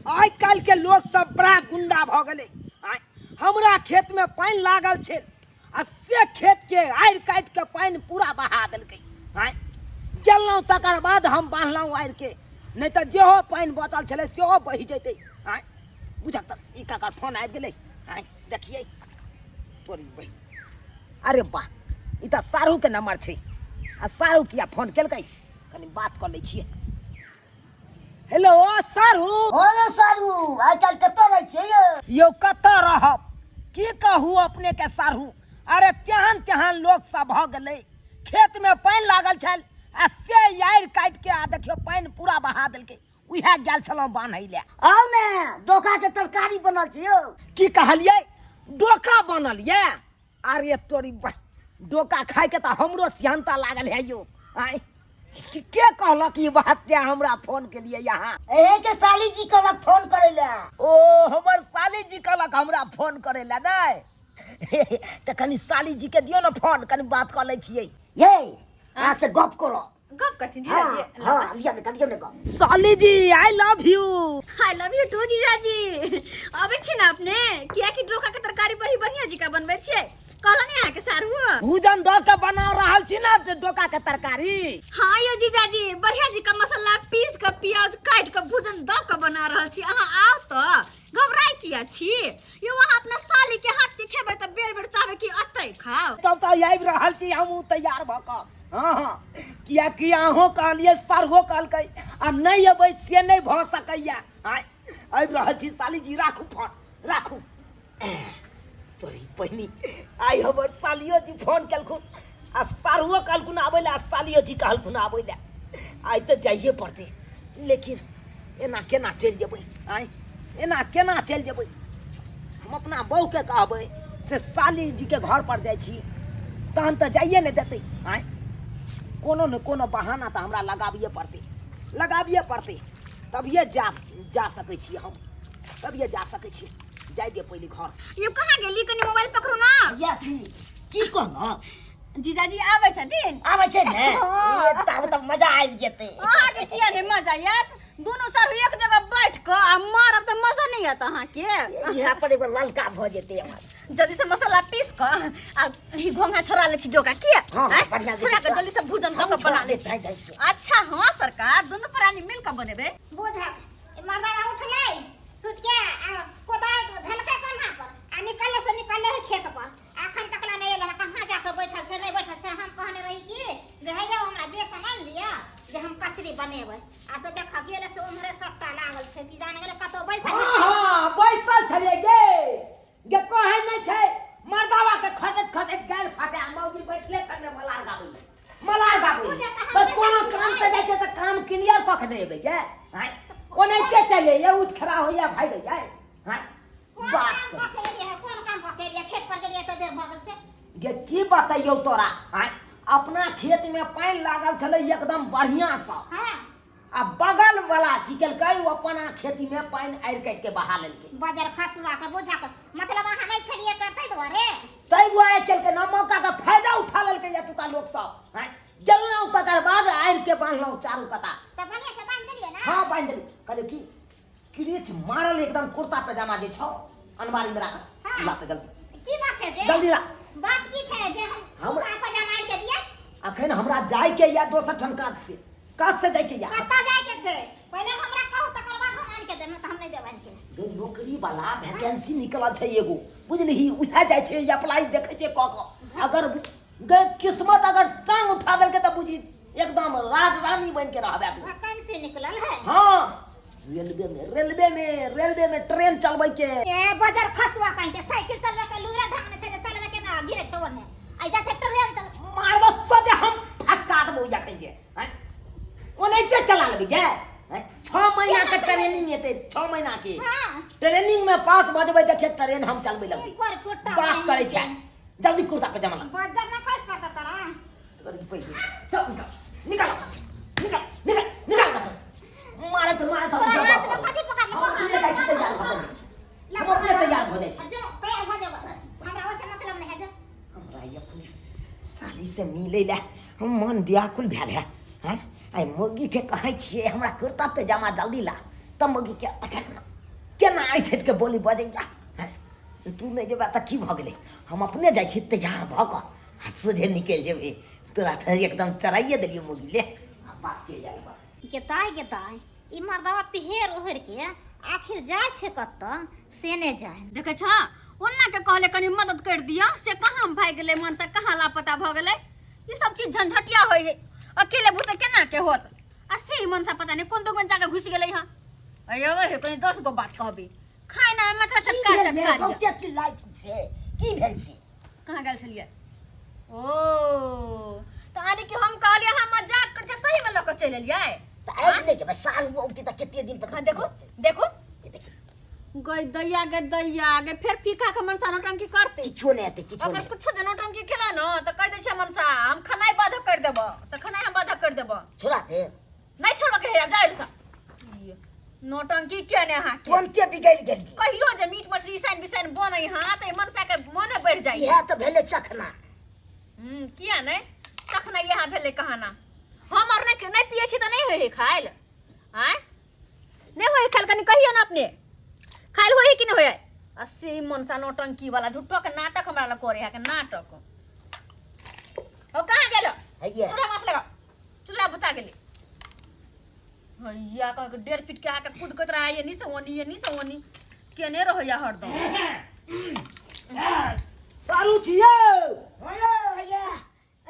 आइ काल्हि के लोक सब बड़ा गुंडा भऽ गेलै। आँय, हमरा खेत में पानि लागल छै आ से खेत के आड़ि काटि के पानि पूरा बहा देलकै। आँय, गेलहुँ तकर बाद हम बान्हलहुँ आड़ि के, नहि तऽ जेहो पानि बचल छलै सेहो बहि जेतै। आँय, बुझक तऽ ई ककर फोन आबि गेलै। आँय, देखियै तोरी बहि। अरे वाह, ई तऽ सारूके नंबर छै। आ सारू किया फोन केलकै, कनि बात कऽ लै छियै। हेलो सारू। अरे सारू, आइ काल्हि कतऽ रहै छियै यौ? यौ कतऽ रहब, की कहू अपने के सारू। अरे तेहन तेहन लोक सब भऽ गेलै, खेत में पानि लागल छल आ से यारि काटि के आ देखियौ पानि पूरा बहा देलकै। उएह गेल छलहुँ बान्है लए। आउ ने, डोका के तरकारी बनल छै यौ। की कहलियै, डोका बनल यऽ? अरे तोरी डोका खायके तऽ हमरो सिहन्ता लागल है यौ। आँय, के कहलक ई बात जे हमरा फोन केलियै यहाँ? एहे के साली जी कहलक फोन करै लए। ओ हमर साली जी कहलक हमरा फोन करै लए? नहि तऽ कनि साली जी के दियौ ने फोन, कनि बात कऽ लै छियै। ये अहाँ से गप करो। गप करथिन? हाँ, जीजाजी? हाँ, लिअ ने, करियौ ने गप। साली जी, I love you. I love you too जीजाजी। अबै छी ने अपने? कियाकि डोका के तरकारी बड़ी बढ़िया जी का बनबै छियै, कहलनि अहाँके सारू। भूजन दऽ के बना रहल छी ने डोका के तरकारी। हाँ यौ जीजाजी, बढ़िया जी का मसाला पीस के प्याज काटि के भूजन दऽ के बना रहल छी। अहाँ आउ तऽ, घबराइ किया छी यौ? अहाँ अपना साली के हाथ के खेबै तऽ बेर बेर चाहबै कि अतै खाउ। तब तऽ आबि रहल छी हमहूँ तैयार भऽ कऽ। हाँ हाँ, कियाकि अहूँ कहलियै, सरहो कहलकै, आ नहि अबै से नहि भऽ सकैया। आँय, आबि रहल छी साली जी, राखू फोन राखू। तोरी बहिनी, आइ हमर सालियो जी फोन केलखुन आ सारुओ कहलखुन आबै लए आ सालियो जी कहलखुन आबै लए। आइ तऽ जाइए पड़तै, लेकिन एना केना चलि जेबै? आँय, एना केना चलि जेबै? हम अपना बहूके कहबै से साली जीके घर पर जाइ छी, तहन तऽ जाइए नहि देतै। आँय, कोनो ने कोनो बहाना तऽ हमरा लगाबिए पड़तै, लगाबिए पड़तै, तभिए जा जा सकै छी हम, तभिए जा सकै छी। जाय दिअ पहिले घर। यौ कहाँ गेली? कनि मोबाइल पकड़ू ना। या छी, की कहलक? जीजाजी आबै छथिन। आबै छै ने? हाँ। ए, तब तऽ मजा आबि जेतै। अहाँके किया नहि मजा आयत? दुनू सर एक जगह बैठ कऽ आ मारब तऽ मजा नहि आयत अहाँके? इएह पर एगो ललका भऽ जेतै हमर। जल्दी से मसाला पीस कऽ आ ई घोंघा छोड़ा लै छी डोका के। हाँ, आँय? बढ़िआँ से छोड़ा कऽ जल्दी से भूजन कऽ कऽ बना लै छी। जाइ, जाइ छी। अच्छा हाँ सरकार, दुनू प्राणी मिल कऽ बनेबै। बोझक मर्दाना उठलै सुति के आ कोदारि धलकै कन्हा पर आ निकलले से निकलले है खेत पर, अखन तक ला नहि एलै। कहाँ जाके बैठल छै, नहि बैठल छै। हम कहने रही कि जे हे यौ, हमरा बेसन आनि दिअ जे हम कचरी बनेबै, आ से देख गेल से उम्हरे सबटा लागल छै, कि जाने गेलै कतौ बैसल। हाँ हाँ, बैसल छलियै गे। गे कहै नहि छै, मर्दावा के खटैत खटैत गारि फाटे आ मौगी बैठले छलै मलार गाबै लए, मलार गाबै लए। बस कोनो काम से जाइ छै तऽ काम क्लियर कऽ के नहि एबै गे? आँय, ओनाहिते चलि अइयै, उठि खड़ा होइया भागि अइयै। आँय, कोन बात काम करू। कऽ के एलियै? कोन काम कऽ के एलियै? खेत पर गेलियै तऽ देर भऽ गेल से? गे की बतैयौ तोरा। आँय, अपना खेत में पानि लागल छलै एकदम बढ़ियां सँ। आ बगल वाला की केलकै, ओ अपना खेती में पानि आड़ि काटि के बहा लेलकै। बजर खसुआ के बुझा के मतलब अहाँ नहि छलियै तऽ ताहि दुआरे? ताहि दुआरे केलकै ने, मौका के फायदा उठा लेलकै एतुका लोक सब। आँय, गेलहुँ तकर बाद आड़ि के बान्हलहुँ चारू कता। तऽ बढ़िआँ से बान्हि देलियै ने? हाँ, बान्हि देलियै। कहलियै की क्रीच मारल एकदम कुर्ता पैजामा जे छौ अनमारी में राखल। ला तऽ जल्दी। की बात छै जे? जल्दी राख। बात की छै जे हम कुर्ता पैजामा आनि के दियै? अखन हमरा जाय के या दोसर ठाम काज से, काज से जाय के या। कतऽ जाय के छै पहिले हमरा कहू, तकर बाद हम आनि के देब, नहि तऽ हम नहि देब आनि के। गै, नौकरी वाला वैकेंसी निकलल छै एगो, बुझलिही? उएह जाइ छै अप्लाई, देखै छै कऽ कऽ, अगर गै किस्मत अगर टांग उठा देलकै तऽ बुझी एकदम राज रानी बनि के रहबै अखन। वैकेंसी निकलल है? हाँ, रेलवे में, रेलवे में, रेलवे में ट्रेन चलबै के। ए बजर खसुआ कहीं के, साइकिल चलबै के लूरा ढंग नै छै जे चलबै के ना गिरे छै ओने, आ जा छै ट्रेन चल। मारबो सोझे हम, फसका देबो अखन जे। आँय, ओनाहिते चला लेबै गे? आँय, 6 महीना के ट्रेनिंग हेतै, 6 महीना के ट्रेनिंग में पास भऽ जेबै, देखिए ट्रेन हम चलबै लगबै। कोर फुट्टा बात करै छै, जल्दी कुर्ता पैजामा ला। बजर ना खस पड़ता तोरा। तोरी पहिले चल, निकल निकल निकल निकल निकल कतऽ से। मारे तो मारे तो तोरा हाथ में कथी पकड़? हम अपने जाइ छी तैयार भऽ जाइ छी, हम अपने तैयार भऽ जाइ छी। जो तैयार भऽ जाओ, हमरा ओसे मतलब नहीं है, जो। हमरा ई अपने साली से मिलै लए हम मन व्याकुल भेल है। हैं, आइ मौगी के कहै छियै हमरा कुर्ता पैजामा जल्दी ला, तब मौगी के देखै। केना ऐठ ऐठ के बोली बजैया हैं? तू नहि जेबा तऽ की भऽ गेलै हम अपने जाइ छी तैयार भऽ कऽ आ सोझे निकलि जेबै तोरा तऽ एकदम चराइए देलियै मुगी ले आ बाप के जाय बाप गेदाय गेदाय ई मर्दवा पिहेर ओढ़ि के आखिर जाइ छै कतऽ से नहि जाय देखै छ ओन्ना के कहले कनी मदद कर दिया से कहाँ भागि गेलै मनसा कहाँ लापता भऽ गेलै ई सब चीज झंझटिया होइ है अकेले भूते केना के होत आ से ही मनसा पता नहीं कोन दोगन जाके घुसि गेलै हँ अयो हे कनी 10 गो बात कहबी खाय ना माथा की चटका भेल ये चटका बहुते चिल्लाइ छी से की भेल से कहाँ गेल छलियै ओ तऽ आने कि हम कहलियै अहाँ मजाक करै छियै सही में लऽ कऽ चलि एलियै तऽ आबि नहि जेबै साल औतै तऽ कते दिन पर हाँ देखो देखो ये देखी गई दैया गे दैया गे फेर फीका के मनसा नौटंकी करते किछो नहि हेतै किछो अगर नहि कुछो जे नौटंकी केला न तऽ कहि दै छियै मनसा हम खेनाइ बाधक कर देबो से खेनाइ हम बाधक कर देबो छोड़ा दे नहि छोड़बऽ के है आब जाय सँ नौटंकी किया ने अहाँ के तुरन्ते बिगड़ि गेलियै कहियो जे मीट मछली इसाइन बिसाइन बनै हाँ तऽ मनसा के मने बढ़ि जाइ इएह तऽ भेलै चखना किया नहि तखन इएह भेलै कहाना हम आर नहि नहि पियै छी तऽ नहि होइ है खायल आँय नहि होइ है खायल कनि कहियौ ने अपने खायल होइ है कि नहि होइ है आ से मनसा नौटंकी वाला झूठो के नाटक हमरा लग करे है के नाटक ओ कहाँ गेलो हैया चूल्हा माछ लगा चूल्हा बुता गेलै हैया कह के 1.5 फीट के आके कूद कत रहा है ये से ओनी ये से ओनी केने रहैया हरदम। सारू छियै। हैया हैया।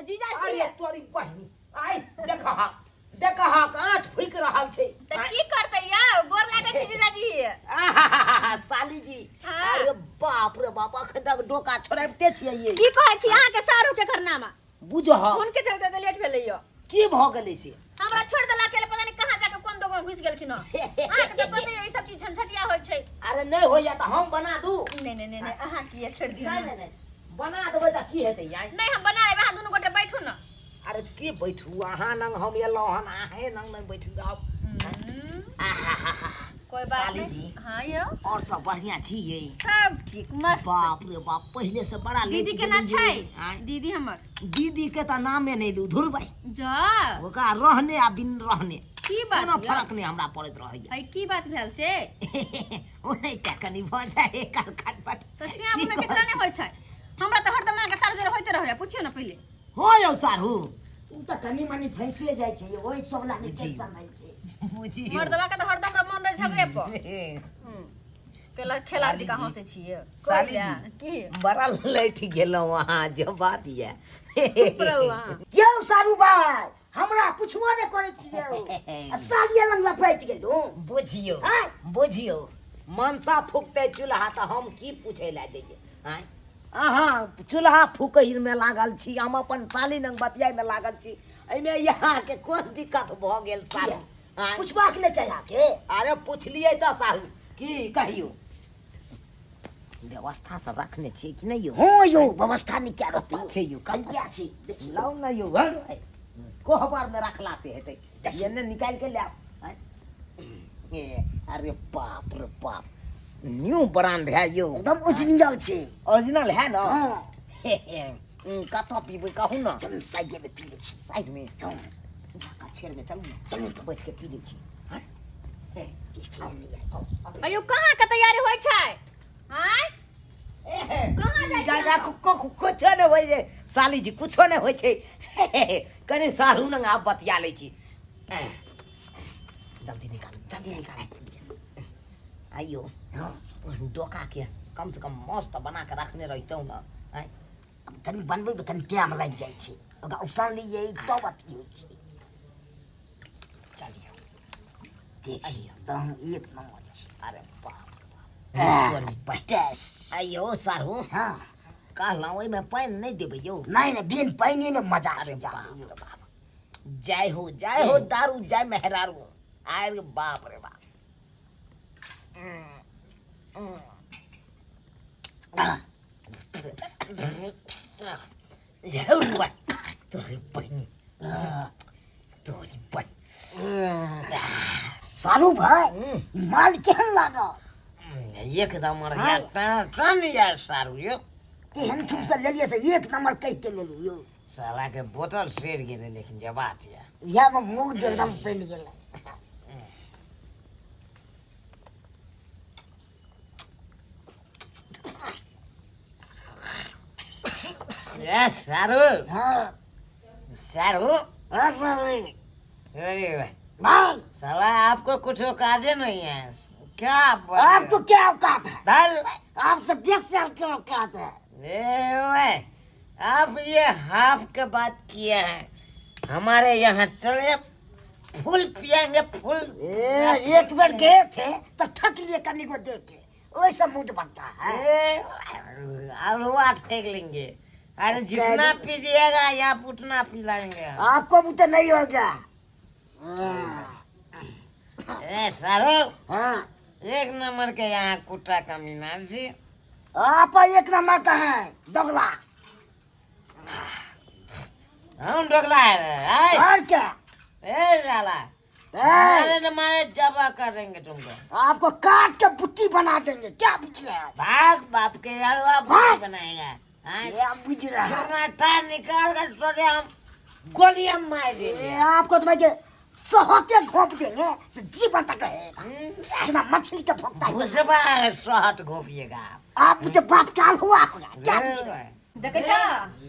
जीजा जी। अरे तोरी बहिनी आइ देखह देखह आँच फूकि रहल छै। तऽ की करतै यौ, गोर लागै छी जीजाजी। आहाहाहा, साली जी। हाँ। अरे बाप रे बाप, अखन तक डोका छोड़ाबिते छियै ये। की कहै छी अहाँके सारू के करनामा? बुझह। हुनके चलते तऽ लेट भेलै यौ। की भऽ गेलै से? हमरा छोड़ि देला अकेले, पता नहि कहाँ जाके कोन दोगमे घुसि गेलखिन हँ। अहाँके तऽ पते यऽ ई सब चीज झंझटिया होइ छै। अरे नहि होइया तऽ हम बना दू। नहि नहि नहि नहि, अहाँ किए छोड़ि दियौ। नहि नहि नहि, बना देबै तऽ की हेतै आइ? नहि, हम बना लेबै, अहाँ दुनू गोटे बैठू ने। अरे के बैठू, अहाँ नंग हम एलहुँ हन, अहें नंग नहि बैठू रहब। आहाहाहा। कोई बात साली नहीं। जी। हाँ यौ। और सब बढ़िया छी ये? सब ठीक, मस्त। बाप रे बाप, पहिले से बड़ा लेट दीदी केना गेलहुँ छै? ये। आँय? दीदी हमर? दीदी के तऽ नामे नहि लू धुर भाई। जा। ओकरा रहने आ बिन रहने की बात कोनो यौ? फरक नहि हमरा पड़ैत रहैया। है की बात भेल से? ओनाहिते कनि भऽ जाइ एकर खटपट। तऽ श्याम में केकरा नहि होइ छै? हमरा तऽ हरदम अहाँके सारू जरे होइते रहैया, पुछियौ ने पहिले। हो यौ सारू। ओ तऽ कनि मनि फैसे जाइ छै, ओहि सब ला नहि टेंशन रहै छै। बुझियौ। मर्दवा के तऽ हरदम र मन रहै झगड़े पर। केला खेला साली जकाँ जी। हँसै छियै। साली कोइला, जी। की बड़ा लैठ गेलहुँ अहाँ जे बात यऽ। चुप रहू अहाँ। यौ सारू भाई, हमरा पुछबो नहि करै छियै आ सालिये लग लपटि गेलहुँ। बुझियौ। आँय? बुझियौ, मनसा फूकतै चूल्हा तऽ हम की पूछै लए जइयै? आँय, अहाँ चूल्हा फूकैमे लागल छी, हम अपन साली नंग बतियाइमे लागल छी, एहिमे अहाँके कोन दिक्कत भऽ गेल साली? आँय? पुछबाक नहि चाही अहाँके? अरे पुछलियै तऽ साहू की कहियौ, व्यवस्था सब रखने छियै कि नहि यौ? हँ यौ, व्यवस्था नहि क्या रहतै? छै यौ। कहिया छै? लाउ ने यौ, हँ? कोहबर मे रखला से हेतै? एने निकालि के लाउ। आँय? ए, अरे बाप रे बाप, न्यू ब्रांड है यौ। एकदम ओरिजिनल छै। ओरिजिनल है ना? हँ। कतऽ पीबै कहू ने। चलू, साइडे मे पी लै छी। साइड मे? हँ। कछेर मे चलू ने। चलू। तऽ बैठ के पी लै छी। हँ? हे, अयो, कहाँ के तैयारी होइ छै? आँय, कहाँ जाइ जा छी? जा, कुछो नहि होइ छै साली जी, कुछो नहि होइ छै। कनि सारू नंग आब बतिया लै छी। जल्दी निकालू, जल्दी निकालू। आइयो हँ। डोका के कम से कम मस्त बना के रखने रहितहुँ ने। आँय? आब कनि बनबैमे कनि टाइम लागि जाइ छै, ओकरा उसनलियै तब अथी होइ छै। चलियौ। देखियौ एकदम एक नम्बर छै। अरे बाप रे बाप। टेस्ट। आइयो सारू। हँ। कहलहुँ ओहिमे पानि नहि देबै यौ? नहि नहि, बिन पानिमे मजा छै। अरे जा। बाप रे बाप, जय हो जय हो दारू, जय मेहरारू। अरे बाप रे बाप। तोरी बहिनी, तोरी बहिनी। सारू भाई, ई माल केहन लागल? एकदम टन या सारू यौ। केहन ठुम से लेलियै से एक नंबर कहि के लेलियै यौ। साला के बोतल सड़ गेलै, लेकिन जबात या इएह मे मूड एकदम बनि गेलै। ए सारू। हाँ। सारू। हाँ साली। अरे वाह। भाग। साला आपको कुछ औकात ही नहीं है क्या आप बोल रहे हो? आपको क्या औकात है? दाल। आपसे 20 साल की औकात है। ए ओए, आप ये हाफ के बात किए हैं, हमारे यहाँ चले फूल पियेंगे फूल। ए, एक बार गए थे तो ठक लिए कन्नी को देख के, वैसा मूड बनता है। ए, अलवा ठेक लेंगे। अरे जितना पीजिएगा आप उतना पिलाएंगे। आपको भी तो नहीं होगा। ए सारो। हाँ। एक नंबर के यहाँ कुत्ता कमीना जी। आप एक नंबर का है दोगला। हम दोगला है? और क्या? ए साला। ए। मारे तो मारे जबा कर देंगे तुमको। आपको काट के बुट्टी बना देंगे। क्या बुझ रहा है? भाग बाप के यार, आप भाग। बनाएगा। हाँ? ये आप बुझ रहा है। टमाटर निकाल कर सोचे हम गोलियां मार देंगे। ये आपको तो मैं ये सोहते घोप देंगे से जीवन तक रहेगा। जितना मछली के भोंकता है। घुसबा सोहत घोपिएगा। आप मुझे बाप काल हुआ होगा। क्या बुझ रहा है? देखै छ?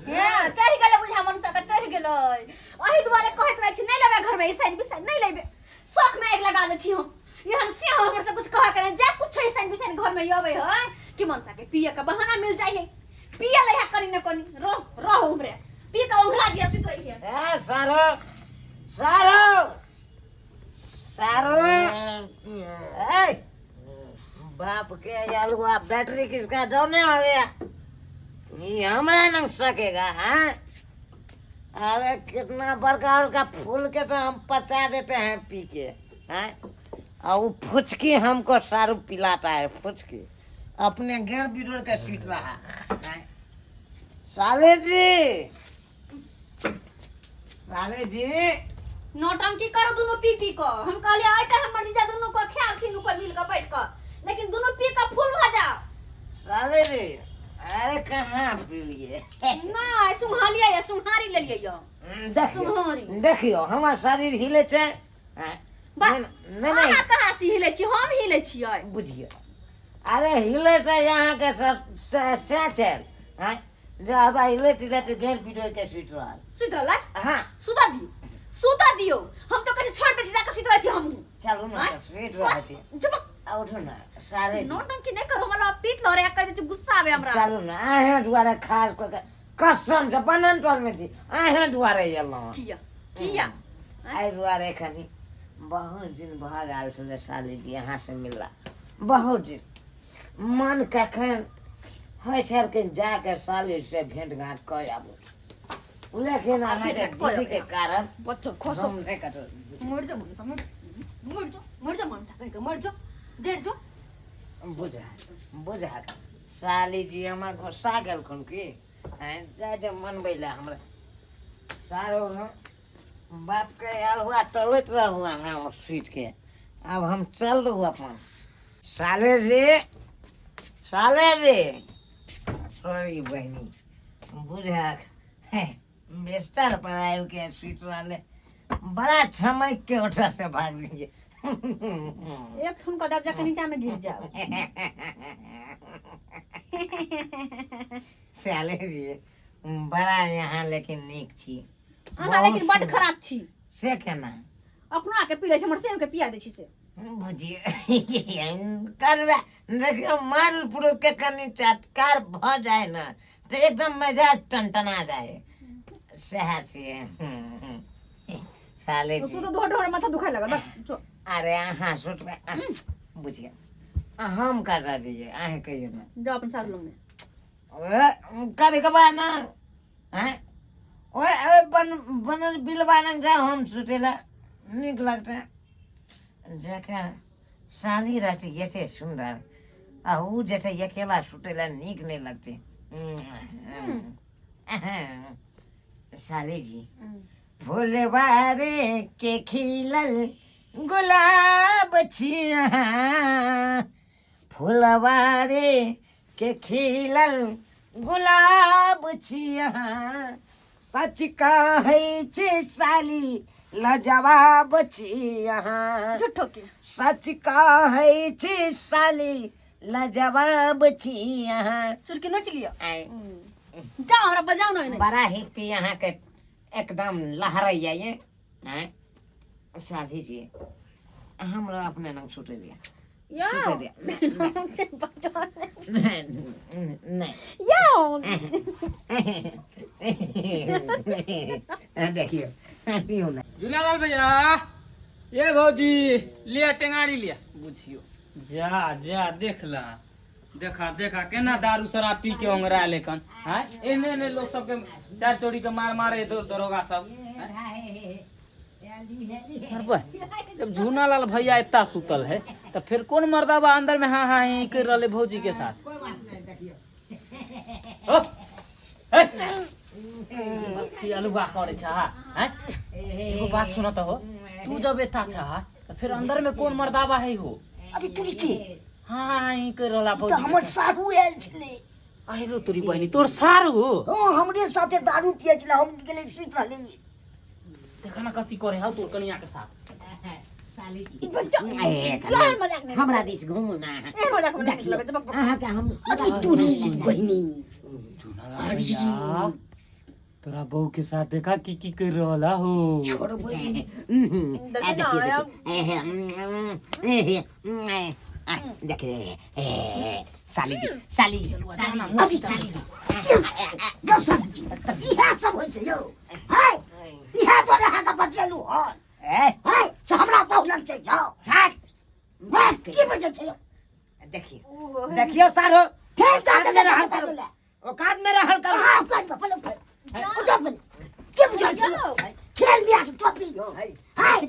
हे, चढ़ि गेलै बुझा मनसा के चढ़ि गेलै। ओही दुआरे कहैत रहै छी नहि लेबै घरमे ईसाइन बिसाइन नहि लेबै। शौक में आगि लगा लै छी हम। एहन से हमर से कुछ कह के नहि, जे कुछ ईसाइन बिसाइन घरमे अबै है कि मनसा के पिए के बहाना मिल जाइ है। पिए लै है कनी न कनी, रह रह उमरे। पी के ओंघरा दिया सुति रही है। ए सारो, सारो, सारो। ए बाप के आलुआ बैटरी किसका डाउन हो गया? ये हमरा नहीं सकेगा। हाँ अरे कितना बड़का बड़का फूल के तो हम पचा देते हैं पी के। हाँ और वो फुचकी हमको सारू पिलाता है, फुचकी अपने गेड़ बिडोर के सीट रहा। हाँ? साले जी, साले जी। नौटंकी करो दुनू पी पी को। हम कहलिए आइ त हमर जीजा दुनू को खायल तीनू को मिल के बैठ के, लेकिन दुनू पी के फूल भ जाओ। साले जी अरे कहाँ पी लिए? नहीं सुंघालिए या सुंघारी ले लिए यो। देखियो सुंघारी। देखियो हमार शरीर हिले छै। हाँ? बा, नहीं, नहीं, नहीं। अहाँ कहाँ से हिले छी? हम हिले छियै। बुझियो अरे हिले त यहाँ के से छै। हाँ जब हिले हिले त घेर पिटोर के सुति रहल। सुति रहलै? हाँ। सुता दियौ, सुता दियौ। हम तो कहै छी छोड़ दै छी, जाके सुति रहै छी हमहूँ। चलू न, आँय? सुति रहै छी। जब उठू न सारे। नौटंकी नहि करू, हमरा पीत लहरे कहि दै छी, गुस्सा आबै हमरा। चलू न, अहें दुआरे खास कऽ के कसम से बनन टोल में छी, अहें दुआरे एलहुँ। किया किया? एहि दुआरे कनी बहुत दिन भऽ गेल छलै साली जी अहाँ से मिलला, बहुत दिन। मन कखन होइ छल कि जाके साली से भेंट घाट कऽ आबू, लेकिन अहाँके दीदी के कारण बच्चो खसो। हम नहि कटल। मर जो मनसा, मर मर जो, मर जो मनसा कहि के मर जो, जरि जो। बुझा बुझा साली जी हमर गुस्सा गेलखुन की आँय, जाय दे मनबै लए हमरा। सारो हम बाप के आयल हुआ टलैत रहू अहाँ सुति के, आब हम चल रहू अपन। साले जी, साले जी, सॉरी बहिनी, बुझा बिस्तर पर आबि के सुति रहलै, बड़ा छमकि के ओतऽ से भाग गेलियै। एक ठुन कऽ दब जाके नीचा में गिर जाओ। साले जी बड़ा यहाँ लेकिन नीक छी अहाँ, लेकिन बड खराब छी। से केना? अपना के पी लै छी, हमर सेम के पिया दै छी से। बुझियो करबै, देखियौ मर्द पुरुष के कनि चटकार भऽ जाय ने तऽ एकदम मिजाज टनटना जाय, सएह छियै साले जी। सुत धो ढोर माथा दुखाय लागल बस जो। अरे अहाँ सुतबै, बुझियौ हम कतऽ जइयै अहाँ कहियौ ने। जाओ अपन सारू लग में। ओए, कभी कभार ना आँय ओए ओए बन बनल बिलबा लग जाउ हम सुतै लए नीक लगतै। जकरा साली रहतै एते सुन्दर आ उ जेतै अकेला सुतै लए नीक नहि लगतै। साली जी फुलवारे के खिलल गुलाब छी अहाँ, फुलवारे के खिलल गुलाब छी अहाँ, सच कहै छी साली लजवाब छी अहाँ। झूठो के। सच कहै छी साली लजवाब छी अहाँ। चुरकी नोच लिअ। आइ जाओ हमरा बजाओ ना नहीं बड़ा ही पी अहाँ के एकदम लहरैया ये हैं साथी जी हमरा अपने नंग छूटे दिया यो सुते दिया बजाओ नहीं नहीं यो देखियो हंसियो ना झूलालाल भैया ये भौजी लिया टेंगारी लिया बुझियो जा जा देख ला देखा देखा केना दारू शराब पी के ओंगरा लेखन हैं एने एने लोग सबके चार चोरी के मार मारे दरोगा सब अरे बा, जब झूनालाल भैया इतना सुतल है तो फिर कौन मर्दाबा अंदर में हाँ हाँ ही कर रहे भौजी के साथ ओ, ए, की अलुआ करे छा हैं एगो बात सुनत हो तू जब एता छा त फिर अंदर में कौन मर्दाबा है हो अरे तुरी के हाँ हाँ ही कर रहला तऽ भौजी हमर साढ़ू आयल छलै आहिरो तोरी बहिनी तोर सार हो हँ हमरे साथे दारू पियै छलै हम गेलै सुति रहली देखा ना कथी करे हौ तोर कनिया के साथ साली बच्चा ए, एहन मजाक नहीं हमरा दिस घुमू ना एहन मजाक में नहीं लगै जब अहाँके हम अरे तोरी बहिनी भैया तोरा बहू के साथ देखा की की कर रहला हो छोड़बै देखिए देखिए साली जी साली जी साली अरे तोरी यौ सब इएह सब होइ छै यौ है इएह तोरे अहाँके बचेलू हन है से हमरा बहुलन छै जाओ हट की बजै छै यौ देखिए देखियो सारो फेर जा औकात में रहल करू औकात में रहल करू हाँ कर पहले उठो उठो पहले के बुझल छै खेल लिया के टोपी यो हाय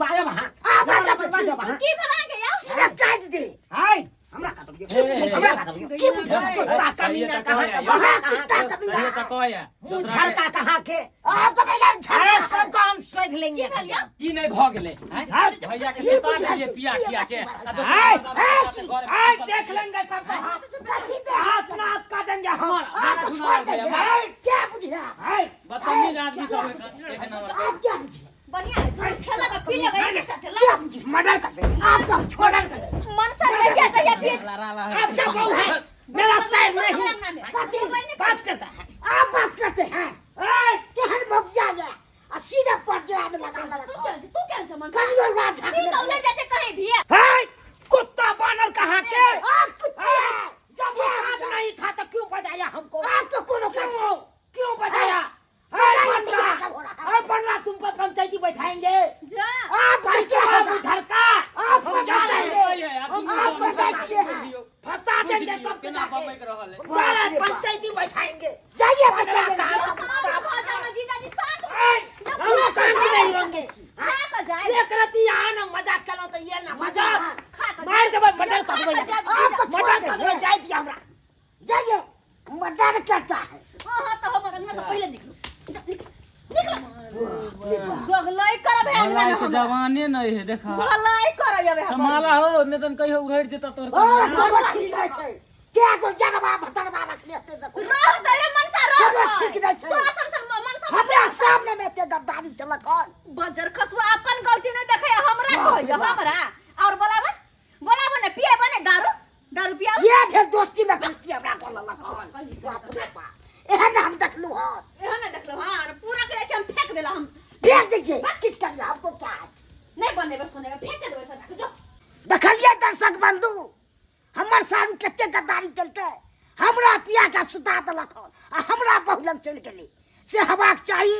बाजब हाँ आ बाजा बाजा की भला के यौ सीधा काट दे हाय हमरा काटब हमरा काटब की बुझल कुत्ता कमीना कहाँ के अहाँ कुत्ता कमीना सही तो कहे मुंह झड़का कहाँ के आप तो भैया अरे झड़का सबको हम सोच लेंगे की नहीं भ गेलै हैं? भैया के की सुता बुझल देलियै छै? पिया की खिया के बात आ दोसर हाय, मर्दाबा के साथे घर में हाय घुसल देख लेंगे सबको हम कथी दे नाच नाच का देंगे हम आप तो छोड़ देंगे क्या बुझला हाय बदतमीज आदमी सब एक नंबर आप क्या बुझले बढ़िया है तू खेला का पी लेगा इनके साथ क्या ला बुझले मर्डर कर देंगे आप तो छोड़ मर्डर कर देंगे मन सा जहिया जहिया पी आप जब बहू है मेरा साहब नहीं कथी बात करता है आप बात करते हैं हाय केहन मौजा गया आ सीधा पर जरा दे लगा तू लगा केहन तू केहन छ मन करियो रात पी तो उलट जाय छै कहीं भी हाय कुत्ता बानर कहाँ के आप कुत्ते हैं जब वो हाथ नहीं था तो क्यों बजाया हमको आप तो कोनो क्यों क्यों बजाया बजाया तो क्या सब हो रहा है? अरे पंद्रह तुम पर पंचायती बैठाएंगे जा आप भाई क्या बाबू होगा? झड़का आप हम जा रहे फंसाएंगे। हैं आप आप बर्दाश्त किए हैं। फंसा देंगे सब केना बबैक रहल है जा रहे हैं, पंचायती बैठाएंगे जाइए पंद्रह फंसाइए। कहाँ साथ हो जाओ जीजाजी साथ ऐ, हम शांति नहीं होंगे खा के जाए एक रति यहाँ ना मजाक करो तो ये ना मजाक खा के मार देबै मटर खा कर देबै के जाए आपको छोड़ मटर कर देबै देंगे जाय दिया हमरा जाइए मर्डर करता है हां हां तो हमर अंगना से पहिले निकलो जा, निकलो निकलो गोगलई करब है अंगना भलाई में के हम जवाने नहीं है देखा भलाई करब अब हम संभाला हो नहीं तन कहियो उघड़ जेता तोर और कोनो ठीक नहीं छै क्या को जनवा भतरवा रखने होते से रह दे रे मनसा रह कोनो ठीक नहीं छै तोरा सन सन मनसा हमरा सामने में एते गद्दारी केलक हन बजर खसुआ अपन गलती नहीं देखे हमरा कहैया हमरा और बोलाबन बोलाबन ने पिए बने दारू दारू पिया ये भेल दोस्ती में गलती हमरा बोललक हन बाप रे बाप एहन हम देखलू हन एहन नहीं देखलो हां और पूरा के जाइ छै हम फेंक देला हम फेंक दीजिए किछ करिए हमको क्या है नहीं बनेबे सुनेबे फेंक देबे सब जो देखलिए दर्शक बंधु हमर सारू कते गद्दारी केलकै हमरा पिया के सुता देलक हन आ हमरा बहु लग चलि गेलै से हेबाक चाही।